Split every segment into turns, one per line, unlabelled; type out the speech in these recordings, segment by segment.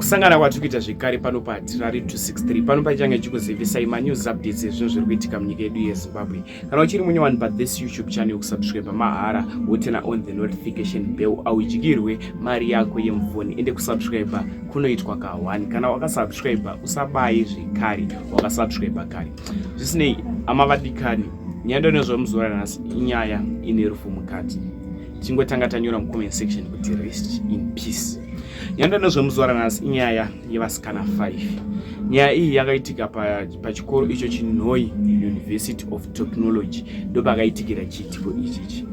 Kusangana kwatiri kuita zvekare pano paHatirari 263, pano pachange chikuzivisai manews updates ezvinhu zviri kuitika munyika yedu yeZimbabwe. Kana uchiri munyowani pathis YouTube channel, kusubscribe mahara, woturn on the notification bell, audyirwe mari yako yemufoni. Ende kusubscribe kunoitwa ka1. Kana wakasubscribe, usabaye zvekare wakasubscribe kare. Zvisinei, amavadikani, nyaya ndonezvamuzuva ranhasi inyaya ine rufu mukati. Tingotanga tanyora mucomment section kuti rest in peace. Nyaya ndonezvemuzuva ranhasi inyaya yevasikana 5. Nyaya iyi yakaitika pachikoro icho Chinhoyi University of Technology, ndopakaitikira chiitiko ichichi.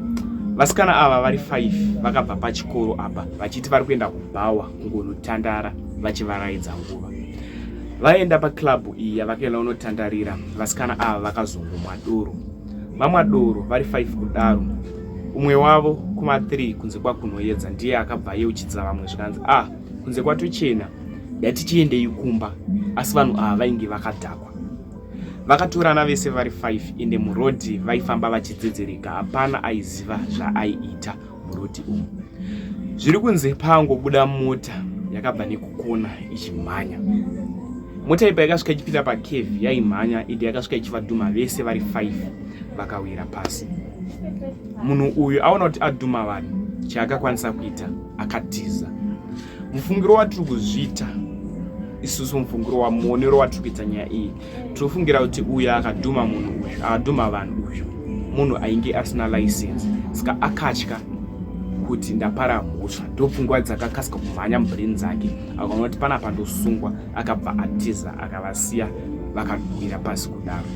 Vasikana ava vari 5 vakabva pachikoro apa vachiti vari kuenda kubhawa kungonotandara vachivaraidza nguva. Vaenda paclub iyi yavakaenda kunotandarira, vasikana ava vakazongomwa doro. Vamwa doro vari 5 kudaro, umwe wavo kuma3 kunze kwakunoedza ndiye akabva ayeuchidza vamwe, zvikanzi, "Ah, kunze kwatochena, yatichiendei kumba." Asi vanhu ava vainge vakadhakwa. Vakatorana vese vari 5, ende murodhi vaifamba vachidzedzereka, hapana aiziva zvaaiita murodhi umu. Zviri kunze paangobuda mota yakabva nekukona ichimhanya. Mota ipa yakasvika ichipinda pacurve, yaimhanya, ende yakasvika ichivadhuma vese vari 5, vakawira pasi. Munhu uyu aona kuti adhuma vanhu, chaakakwanisa kuita akatiza. Mufungiro watiri kuzviita isusu, mufungiro wamuonero watiri kuita nyaya iyi, tinofungira kuti uyu akadhuma munhu uyu, akadhuma vanhu uyu, munhu ainge asina license, saka akatya kuti ndapara mhosva. Ndopfungwa dzakakasika kumhanya mubrain dzake. Akaona kuti panapa ndosungwa, akabva atiza, akavasiya vakawira pasi kudaro.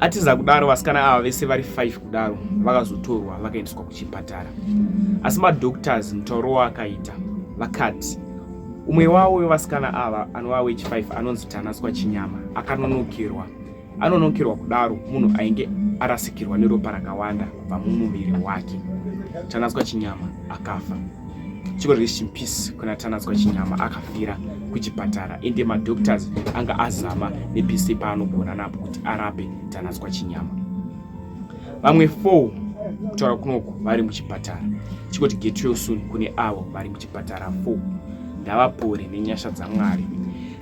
Atiza kudaro, vasikana ava vese vari 5 kudaro vakazotorwa vakaendeswa kuchipatara. Asi madoctors, mutauro waakaita, vakati umwe wavo wevasikana ava anova wechi5 anonzi Tanaswa Chinyama akanonokerwa. Anonokerwa kudaro, munhu ainge arasikirwa neropa rakawanda kubva mumuviri wake. Tanaswa Chinyama akafa. Chiko rest in peace kuna Tanaswa Chinyama, akafira kuchipatara. Ende madoctors anga azama nepese paanogona napo kuti arape Tanaswa Chinyama. Vamwe 4 kutaura kunoku vari muchipatara. Chikoti get well soon kune avo vari muchipatara 4, ndavapore nenyasha dzaMwari.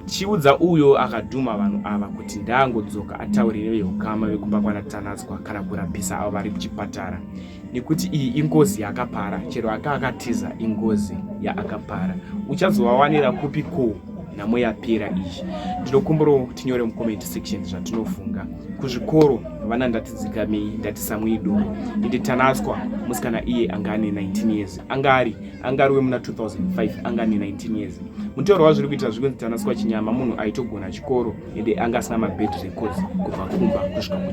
Tichiudza uyo akadhuma vanhu ava kuti ndaangodzoka ataure neveukama vekumba kwana Tanatswa kana kurapisa avo vari muchipatara, nekuti iyi ingozi yaakapara. Chero aka akatiza, ingozi yaakapara. Uchazovawanira kupi ko nhamo yapera iyi? Ndinokumbirawo tinyore mucomment section zvatinofunga. Kuzvikoro vana ndatidzikamei, ndatisamwei doro. Ende Tanatswa musikana iye anga ane 19 years, anga ari wemuna 2005, anga ane 19 years. Mutauro wazviri kuita, zviri kunzi Tanatswa Chinyama munhu aitogona chikoro, ende anga asina mabad records kubva kumba kusvika.